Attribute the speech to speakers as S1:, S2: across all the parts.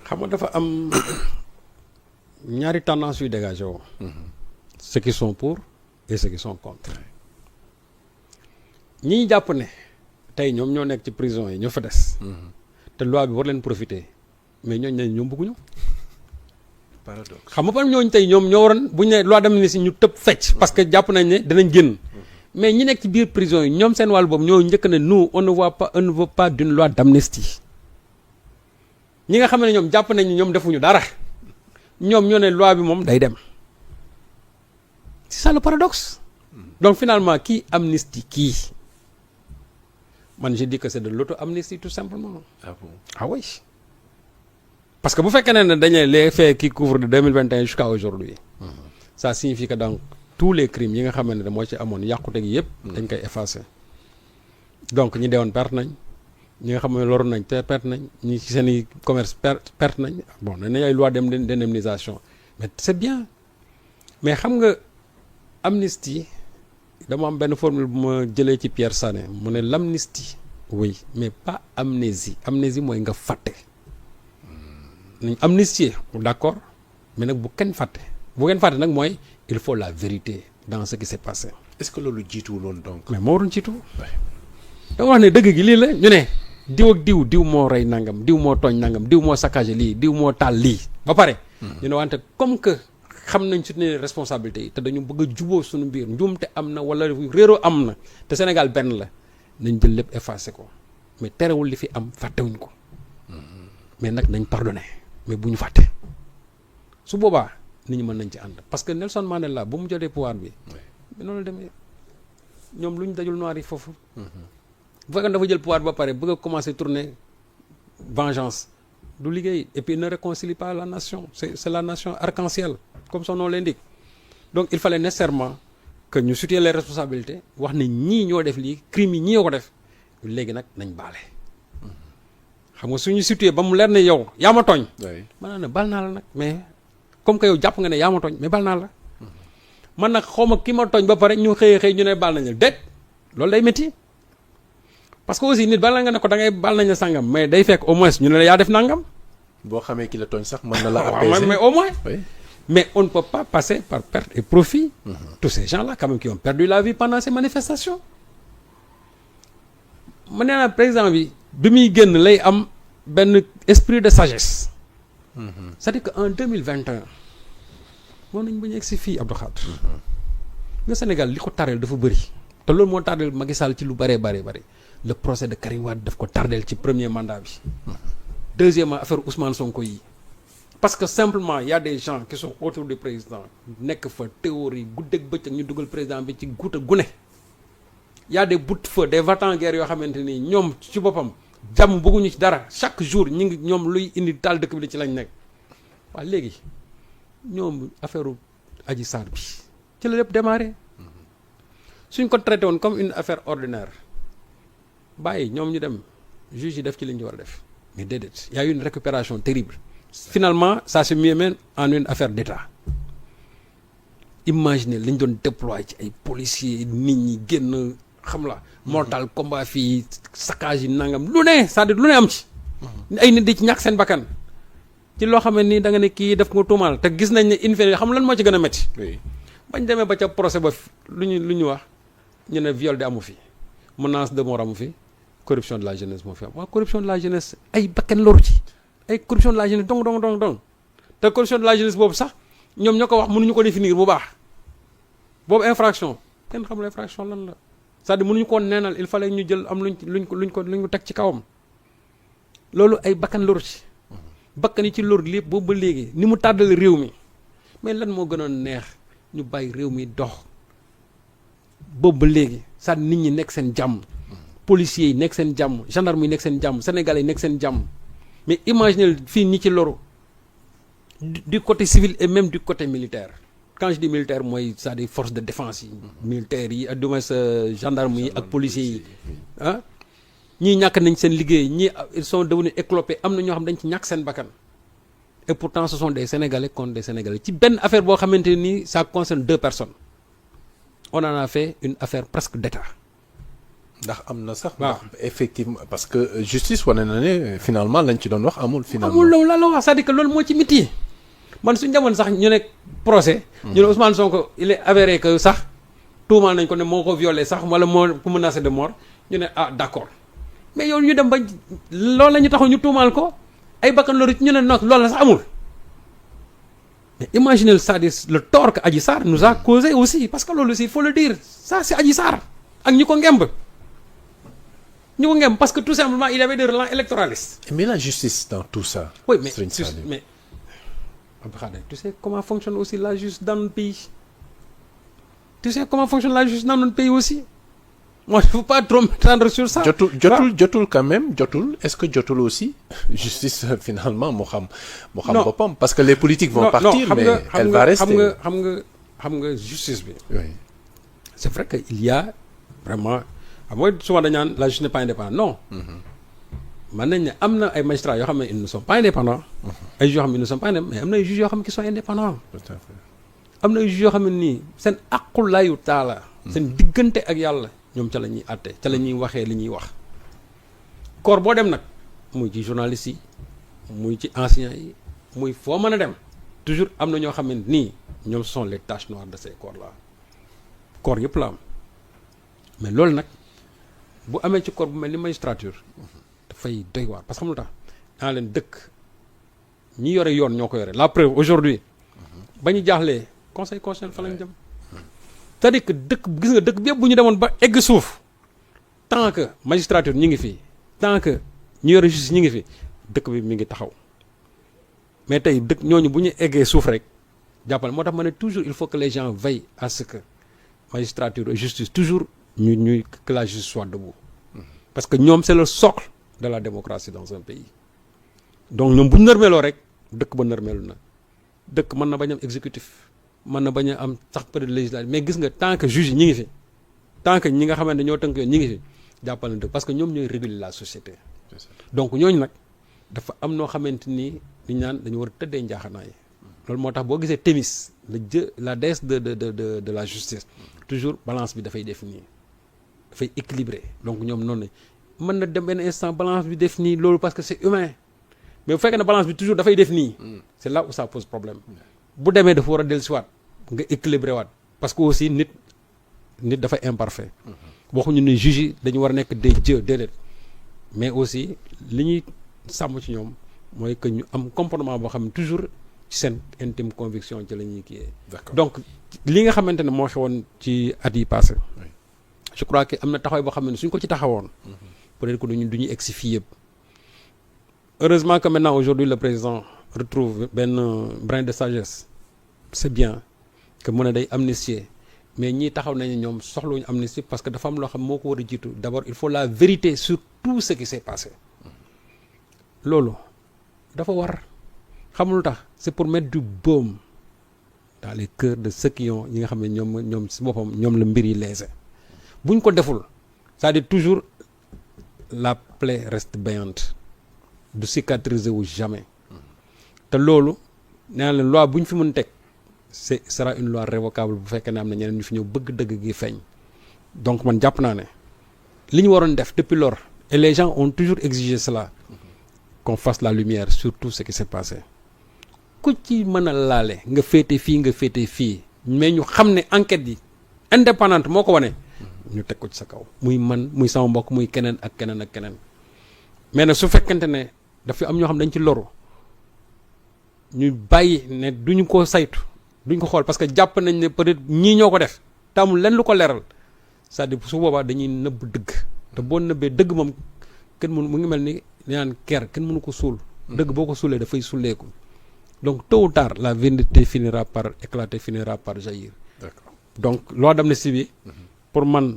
S1: xam nga dafa am ñaari tendance yu dégagé woo. ceux qui sont pour et ceux qui sont contre. ñi ñu jàpp ne tey ñoom ñoo nekk ci prison yi ñoo fa des. te loi bi war leen profiter mais ñooñu ne ñoom bëgguñu.
S2: paradoxe
S1: xam nga par ñooñu tey ñoom ñoo waroon bu ñu nee loi d'amnistie ñu tëb fecc. parce que jàpp nañ ne danañ génn. mais ñi nekk ci biir prison yi ñoom seen wàll boobu ñoo njëkk ne nous on ne veut pas d'une loi d'amnistie. ñi nga xam ne ñoom jàpp nañ ne ñoom defuñu dara ñoom ñoo ne loi bi moom day dem. c'est ça le paradoxe. donc finalement kii amnistie kii man je dis que c'est de l'auto-amnistie tout simplement.
S2: ah bon
S1: ah oui. parce que bu fekkee ne dañuy les faits qui couvrent de 2021 jusqu'à aujourd'hui ça signifie que donc tous les crimes yi nga xam ne moo ci amoon yàqute gi yëpp. dañ koy effacer. donc ñi deewoon perte nañ ñi nga xam ne loru nañ te perte nañ ñi ci seen i commerce perte nañ bon dañ ay loi d'indemnisation mais c'est bien mais xam nga amnistie dama am benn formule bu ma jëlee ci Pierre Sané mu ne l'amnistie oui mais pas amnésie amnésie mooy nga fàtte. nañ amnistier d'accord mais nag bu kenn fàtte nag mooy il faut la vérité dans ce qui s'est passé.
S2: est-ce que loolu jiituwul woon donc.
S1: mais moo waroon jiitu. da wax ne dëgg gi lii la ñu ne diw ak diw moo rey nangam diw moo tooñ nangam diw moo saccagé lii diw moo taal lii ba pare. ñu ne wante comme que xam nañ su ne responsabilité yi te dañu bëgg a juboo suñu biir njuumte am na wala réeroo am na te Sénégal benn la nañ jël lépp effacé ko mais terewul li fi am fàttewuñ ko mais nag nañ pardonné. mais bu ñu fàtte su boobaa nit ñi mën nañ ci ànd parce que Nelson Mandela bu mu jotee pouvoir bi. mais noonu la demee ñoom lu ñu dajul noir yi foofu. bu fekkee dafa jël pouvoir ba pare bëgg a commencer tourner vengeance du liggéey et puis il ne réconcilie pas la nation c'est la nation arc-en-ciel comme son nom l'indique donc il fallait nécessairement que ñu situer les responsabilités wax ne ñii ñoo def lii crimes yi ñii ñoo ko def léegi nag nañ baale. xam nga suñu situé ba mu leer ne yow yaa ma tooñ. maanaam ne bal naa la nag mais comme que yow jàpp nga ne yaa ma tooñ mais bal naa la. man nag xaw ma ki ma tooñ ba pare ñu xëy ñu ne bal nañ la déet loolu day métti parce que aussi nit bal nga ne ko da ngay bal nañ la sàngam mais day fekk au moins ñu ne la yaa def nangam.
S2: boo xamee ki la tooñ sax mën na la
S1: waaw
S2: apaiser
S1: mais au moins.
S2: oui.
S1: mais on ne peut pas passer par perte et profit. tous ces gens là quand même qui ont perdu la vie pendant ces manifestations. ma nee naa président bi muy génn lay am benn esprit de sagesse. c'est-à-dire que en 2021 moom nañ bañ a egg si fii Abdou Khadre. nga Sénégal li ko tardeel dafa bëri. te loolu moo tardeel Macky Sall ci lu bëree bëri le procès de Karim Wade daf ko tardeel ci premier mandat bi. deuxièmement affaire Ousmane Sonko yi. parce que simplement y a des gens qui sont autour du président nekk fa théorie guddeeg bëccëg ñu dugal président bi ci guuta gune. y a des bouts de feu des va-t-en-guerre yoo xamante ni ñoom ci boppam jàmm bëgguñu ci dara chaque jour ñi ngi ñoom luy indi taal dëkk bi ci lañ nekk waaw léegi ñoom affaire Adji Sarr bi ci la lépp démarré suñ ko traité woon comme une affaire ordinaire bàyyi ñoom ñu dem juge yi def ci li ñu war a def mais déedéet y a eu une récupération terrible finalement ça se met même en une affaire d'État. Imaginez li ñu doon déployer ci ay policiers nit ñi génn xam la mortal combat fii saccage yi nangam lu ne c'est-à-dire lu ne am ci. ay nit di ci ñàkk seen bakkan ci loo xam ne nii da nga ne kii def nga tuumaal te gis nañ ne in fine xam lan moo ci gën a métti.
S2: oui
S1: bañ demee ba ca procès ba lu ñu wax ñu ne viol de amu fi menace de mort amu fi corruption de la jeunesse moo fi am waaw corruption de la jeunesse ay bakkan loru ci ay corruption de la jeunesse dong te corruption de la jeunesse boobu sax ñoom ñoo ko wax mënuñu ko définir bu baax. boobu infraction kenn xamul infraction lan la c'est-à-dire mënuñu ko neenal il fallait ñu jël am luñ ko teg ci kawam loolu ay bakkan loru ci bakkan yi ci lor lépp boobu ba léegi ni mu tàddal réew mi mais lan moo gënoon neex ñu bàyyi réew mi dox boobu ba léegi c'est-à-dire nit ñi nekk seen jàmm policiers yi nekk seen jàmm gendarme yi nekk seen jàmm sénégalais yi nekk seen jàmm mais imaginez fii ñi ci loru du côté civil et même du côté militaire. Quand je dis militaire mooy c'est-à-dire force de défense yi militaires yi ak du moins gendarme yi ak policiers yi ah ñii ñàkk nañ seen liggéey ñii ils sont devenus éclopés am na ñoo xam dañ ci ñàkk seen bakkan et pourtant ce sont des Sénégalais contre des Sénégalais ci benn affaire boo xamante ni ça concerne 2 personnes on en a fait une affaire presque d'État
S2: ndax am na sax.
S1: waaw
S2: ndax effectivement parce que justice wane na ne finalement lañ ci doon wax amul. finalement
S1: amul loolu la wax c'est-à-dire que loolu moo ci miti man suñu demoon sax ñu ne procès. ñu ne Ousmane Sonko il est avéré que sax tuumaal nañ ko ne moo ko violé sax wala moo ko menacé de mort ñu ne ah d'accord mais yow ñu dem ba loolu la ñu taxaw ñu tuumaal ko ay bakkan loolu ñu ne nag loolu la sax amul. Mais imaginez c'est-à-dire le tort que Adji Sarr nous a causé aussi parce que loolu aussi il faut le dire ça c'est Adji Sarr ak ñi ko ngemb parce que tout simplement il avait des relents électoralistes.
S2: mais la justice dans tout ça.
S1: Oui mais
S2: Serigne
S1: mais Abdou Khadre tu sais comment fonctionne aussi la justice dans notre pays tu sais comment fonctionne la justice dans notre pays aussi moi il faut pas trop m'étendre sur ça.
S2: jotul quand même est-ce que jotul aussi justice finalement moo xam boppam parce que les politiques vont partir mais elle va rester
S1: xam nga justice bi.
S2: oui
S1: c'est vrai que il y a vraiment xam nga souvent dañu naan la justice n'est pas indépendante non. mën nañ ne am na ay magistrats yoo xam ne ils ne sont pas indépendants. ay juges yoo xam ne ils ne sont pas indépendants mais am na ay juges yoo xam ne qui sont indépendants.
S2: tout à fait.
S1: am na ay juges yoo xam ne nii seen aqulaayu taala. seen diggante ak yàlla ñoom ca la ñuy àtte ca la ñuy waxee li ñuy wax. corps boo dem nag muy ci journalistes yi muy ci enseignants yi muy foo mën a dem toujours am na ñoo xam ne nii ñoom sont les taches noires de ces corps là corps yëpp la am mais loolu nag bu amee ci corps bu mel ni magistrature. dafay doy waar parce que xam nga tax naa leen dëkk ñi yore yoon ñoo ko yore la preuve aujourd'hui ba ñu jaaxlee conseil constitutionnel fa lañ jëm c'est-à-dire que dëkk gis nga dëkk bi yëpp bu ñu demoon ba egg suuf tant que magistrature ñi ngi fi tant que ñu yore justice ñi ngi fi dëkk bi mi ngi taxaw mais tey dëkk ñooñu bu ñu eggee suuf rek jàppal moo tax ma ne toujours il faut que les gens veillent à ce que magistrature et justice toujours ñuy que la justice soit debout parce que ñoom c'est le socle de la démocratie dans un pays donc ñoom bu ñu nërmeeloo rek dëkk ba nërmeelu na dëkk mën na bañ am exécutif mën na bañ a am sax peut-être législatif mais gis nga tant que juge yi ñi ngi fi tant que ñi nga xamante ne ñoo tënk yoon ñi ngi fi jàppal na dëkk parce que ñoom ñooy réguler la société donc ñooñu nag dafa am noo xamante ni ñu naan dañu war a tëddee njaaxanaay loolu moo tax boo gisee Thémis la déesse de la justice toujours balance bi dafay def nii dafay équilibré donc ñoom noonu mën na dem benn instant balance bi def nii loolu parce que c'est humain mais bu fekkee ne balance bi toujours dafay def nii c'est là où ça pose problème bu demee dafa war a dellusiwaat nga équilibré waat parce que aussi nit dafay imparfait waxuñu ne juge yi dañu war a nekk des dieux déedéet mais aussi li ñuy sàmm ci ñoom mooy que ñu am comportement boo xam ne toujours ci seen intime conviction ci la ñuy kiyee donc li nga xamante ne moo xewoon ci at yi passé je crois que am na taxawaay boo xam ne suñ ko ci taxawoon peut-être que du ñu egg si fii yëpp heureusement que maintenant aujourd'hui le président retrouve benn brin de sagesse c'est bien que mu ne day amnistier mais ñii taxaw nañu ñoom soxlawuñu amnistie parce que dafa am loo xam moo ko war a jiitu d'abord il faut la vérité sur tout ce qui s'est passé loolu dafa war xamul tax c'est pour mettre du baume dans les cœurs de ceux qui ont ñi nga xam ne ñoom si boppam ñoom la mbir yi lésé buñ ko deful c'est-à-dire toujours la plaie reste béante du cicatriser wu jamais te loolu nee na leen loi bu ñu fi mën teg sera une loi révocable bu fekkee ne am na ñeneen ñu fi ñëw bëgg dëgg gi feeñ donc man jàpp naa ne li ñu waroon def depuis lors et les gens ont toujours exigé cela qu'on fasse la lumière sur tout ce qui s'est passé ku ci mën a laale nga féete fii mais ñu xam ne enquête yi indépendante moo ko wane ñu teg ko ci sa kaw muy man muy sama mbokk muy keneen ak keneen ak keneen mais nag su fekkente ne dafa am ñoo xam dañ ci loru ñu bàyyi ne duñu ko saytu duñ ko xool parce que jàpp nañ ne peut-être ñii ñoo ko def te amul lenn lu ko leeral c'est-à-dire su boobaa dañuy nëbb dëgg te boo nëbbee dëgg moom kenn mënu mu ngi mel ni naan ker kenn mënu ko suul dëgg boo ko suulee dafay sulleeku donc tôt ou tard la vérité finira par éclater finira par jaillir. D'accord. Donc loi d'amnistie bi pour man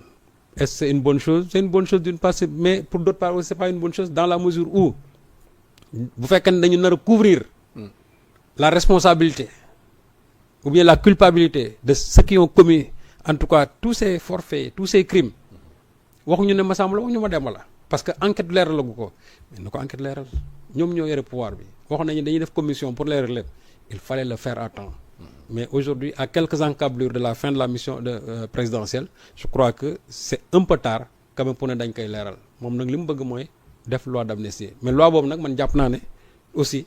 S1: est-ce que c'est une bonne chose c'est une bonne chose d'une part mais pour d'autre part aussi c'est pas une bonne chose dans la mesure où bu fekkee ne dañu nar a couvrir la responsabilité ou bien la culpabilité de ceux qui ont commis en tout cas tous ces forfaits tous ces crimes waxuñu ne Massamba la waxuñu ma Demba la parce que enquête leeral la gu ko mais na ko enquête leeral ñoom ñoo yore pouvoir bi waxoon nañu dañuy def commission pour leeral lépp il fallait le faire à temps mais aujourd'hui à quelques encablures de la fin de la mission présidentielle je crois que c'est un peu tard quand même pour ne dañ koy leeral moom nag li mu bëgg mooy def loi d'amnistie mais loi boobu nag man jàpp naa ne aussi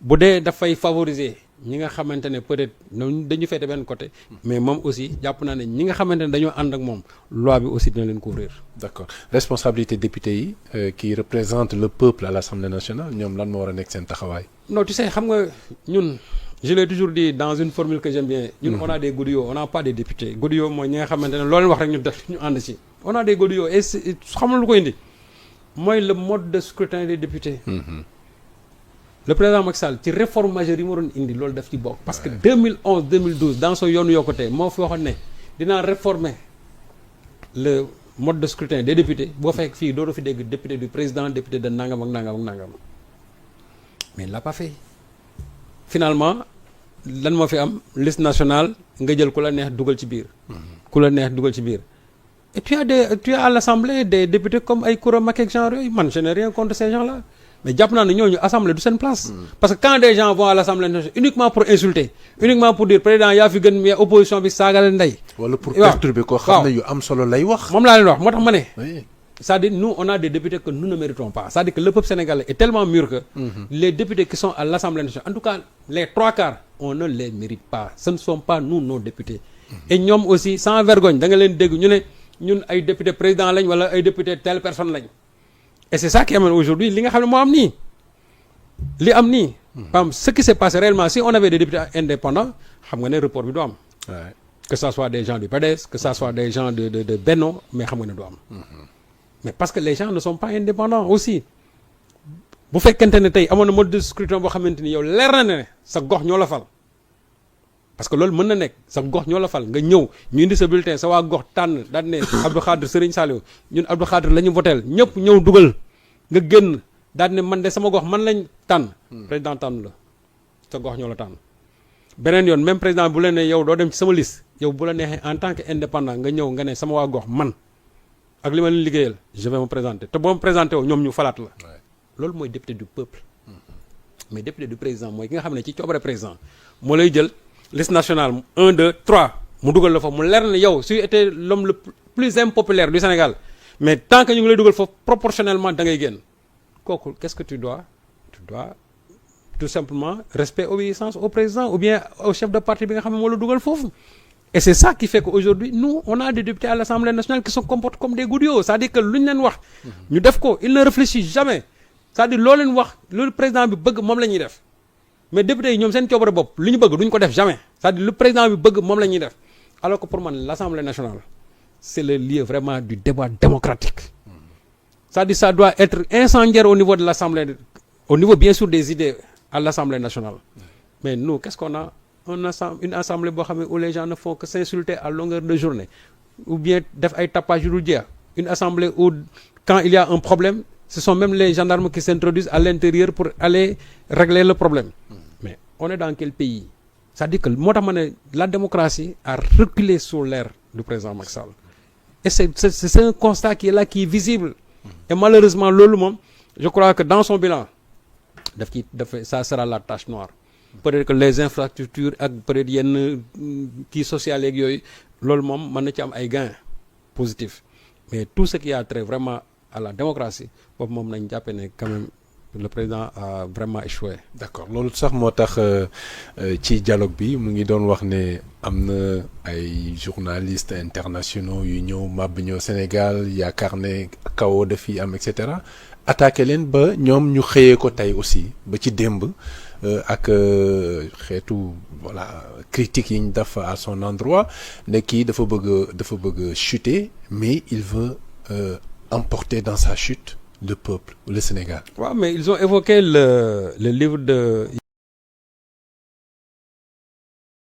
S1: bu dee dafay favoriser ñi nga xamante ne peut-être ñoom dañu féete benn côté mais moom aussi jàpp naa ne ñi nga xamante ne dañoo ànd ak moom loi bi aussi dina leen couvrir.
S2: D'accord responsabilité député yi qui représente le peuple à l'Assemblée nationale ñoom lan moo war a nekk seen taxawaay.
S1: non tu sais xam nga ñun je l'ai toujours dit dans une formule que j'aime bien. ñun on a des godillots on n'a pas des députés godillots mooy ñi nga xamante ne loolu wax rek ñu def ñu ànd ci. on a des godillots et xam nga lu ko indi mooy le mode de scrutin des députés. Le président Macky Sall ci réforme majeure yi ma doon indi loolu daf ci bokk. parce que 2011 2012 dans son yoonu yokkute moo fi waxoon ne dinaa réformer le mode de scrutin des députés boo fekk fii doo fi dégg député du président député de nangam ak nangam ak nangam mais il l'a pas fait finalement lan moo fi am liste nationale nga jël ku la neex dugal ci biir. ku la neex dugal ci biir. et tu as à l'Assemblée des députés comme ay Koura Macky ak genre yooyu man je n'ai rien contre ces gens-là. mais jàpp naa ne ñooñu assemblée du seen place. parce que quand des gens vont à l'Assemblée nationale uniquement pour insulter uniquement pour dire président yaa fi gën mais opposition bi saaga leen ndey.
S2: wala pour perturber koo xam ne yu am solo lay wax.
S1: moom laa leen wax moo tax ma ne. c'est-à-dire nous on a des députés que nous ne méritons pas c'est-à-dire que le peuple sénégalais est tellement mûr que. les députés qui sont à l'Assemblée nationale en tout cas les 3/4 on ne les mérite pas ce ne sont pas nous nos députés. et ñoom aussi sans vergogne da nga leen dégg ñu ne ñun ay député président lañ wala ay député telle personne lañ. et c'est ça qui amène aujourd'hui li nga xam ne moo am nii li am nii. par ce qui s'est passé réellement si on avait des députés indépendants xam nga ne report bi du am. que ça soit des gens du PDS que ça soit des gens de Benno mais xam nga ne du am. mais parce que les gens ne sont pas indépendants aussi bu fekkente ne tey amoon na mode de scrutin boo xamante ni yow leer na ne sa gox ñoo la fal. parce que loolu mën na nekk sa gox ñoo la fal nga ñëw ñu indi sa bulletin sa waa gox tànn daal ne Abdou Khadre Serigne Saliou ñun Abdou Khadre la ñu voteel ñëpp ñëw dugal nga génn daal ne man de sama gox man lañ tànn. président tànn la sa gox ñoo la tànn. beneen yoon même président bu la ne yow doo dem ci sama liste yow bu la neexee en tant que indépendant nga ñëw nga ne sama waa gox man ak li ma leen liggéeyal je vais me présenter te boo me présenté woo ñoom ñu falaat la. loolu mooy député du peuple. mais député du président mooy ki nga xam ne ci coobare président moo lay jël. liste nationale 1 2 3 mu dugal la foofu mu leer na yow su été l'homme le plus impopulaire du Sénégal mais tant que ñu ngi lay dugal foofu proportionnellement da ngay génn kooku qu'est-ce que tu dois tout simplement respect obéissance au président ou bien au chef de parti bi nga xam ne moo la dugal foofu. et c'est ça qui fait qu'aujourd'hui nous on a des députés à l'Assemblée nationale qui se comportent comme des godillots c'est-à-dire que lu ñu leen wax. ñu def ko ils ne réfléchissent jamais c'est-à-dire loo leen wax loolu président bi bëgg moom la ñuy def. mais députés yi ñoom seen coobare bopp lu ñu bëgg duñ ko def jamais c'est-à-dire lu président bi bëgg moom la ñuy def alors que pour man l'Assemblée nationale c'est le lieu vraiment du débat démocratique c'est-à-dire ça doit être incendiaire au niveau de l'Assemblée au niveau bien sûr des idées à l'Assemblée nationale mais nous qu'est-ce qu'on a une assemblée boo xam ne où les gens ne font que s'insulter à longueur de journée ou bien def ay tapage yu dul jeex une assemblée où quand il y a un problème ce sont même les gendarmes qui s'introduisent à l'intérieur pour aller régler le problème. Mais on est dans quel pays? C'est-à-dire que moo tax ma ne la démocratie a reculé sous l'ère du président Macky Sall. Et c'est un constat qui est là, qui est visible. Et malheureusement, loolu moom, je crois que dans son bilan, ça sera la tache noire. Peut-être que les infrastructures ak peut-être yenn kii social yeeg yooyu loolu moom mën na ci am ay gains positifs. Mais tout ce qui a trait vraiment à la démocratie boobu moom nañ jàppe ne quand même le président a vraiment échoué.
S2: D'accord loolu sax moo tax ci dialogue bi mu ngi doon wax ne am na ay journalistes internationaux yu ñëw màbb ñëw Sénégal yaakaar ne kawo daf fi am et cetera attaqué leen ba ñoom ñu xëyee ko tey aussi ba ci démb ak xeetu voilà critiques yi ñu def à son endroit ne kii dafa bëgg chuter mais il veut emporter dans sa chute le peuple le Sénégal.
S1: waaw mais ils ont évoqué le livre de